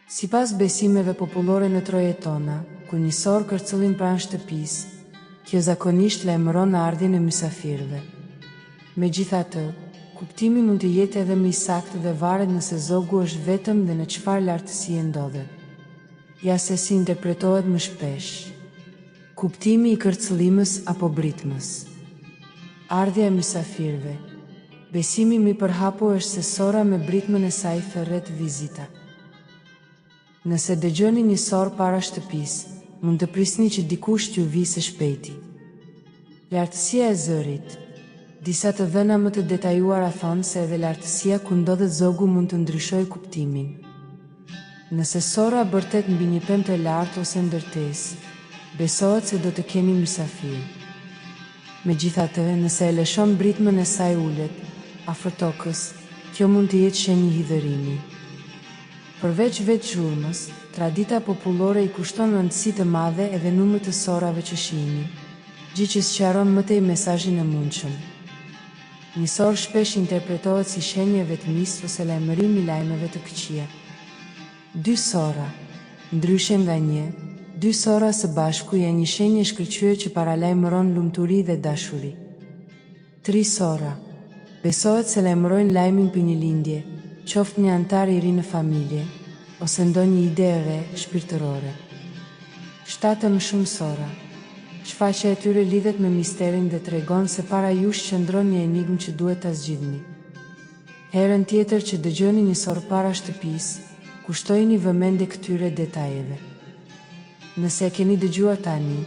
Sipas besimeve popullore në trojet tona, kur një sorrë kërcëllin pranë shtëpisë, kjo zakonisht lajmëron ardhjen e mysafirëve. Megjithatë, kuptimi mund të jetë edhe më i saktë dhe varet nëse zogu është vetëm dhe në çfarë lartësie ndodhet. Ja se si interpretohet më shpesh. Kuptimi i kërcëllimës apo britmës. Ardhja e mysafirëve. Besimi më i përhapur është se sorra me britmën e saj thërret vizita. Nëse dëgjoni një sorrë para shtëpisë, mund të prisni që dikush t'ju vijë së shpejti. Lartësia e zërit. Disa të dhëna më të detajuara thonë se edhe lartësia ku ndodhet zogu mund të ndryshojë kuptimin. Nëse sorra bërtet mbi një pemë të lartë ose ndërtesë, besohet se do të keni mysafirë. Megjithatë, nëse e lëshon britmën e saj ulët, afër tokës, kjo mund të jetë shenjë hidhërimi. Përveç vetë zhurmës, tradita popullore i kushton rëndësi të madhe edhe numrit të sorrave që shihni, gjë që sqaron më tej mesazhin e mundshëm. Një sorrë shpesh interpretohet si shenjë e vetmisë ose lajmërim i lajmeve të këqija. Dy sorra. Ndryshe nga një, dy sorra së bashku janë një shenjë e shkëlqyer që paralajmëron lumturi dhe dashuri. Tri sorra. Besohet se lajmërojnë lajmin për një lindje, qoftë një anëtar i ri në familje, ose ndonjë ide e re shpirtërore. Shtatë e më shumë sorra. Shfaqja e tyre lidhet me misterin dhe tregon se para jush qëndron një enigmë që duhet ta zgjidhni. Herën tjetër që dëgjoni një sorrë para shtëpisë, kushtojini vëmendje këtyre detajeve. Nëse e keni dëgjuar tani,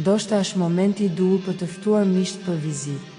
ndoshta është momenti i duhur për të ftuar miqtë për vizitë.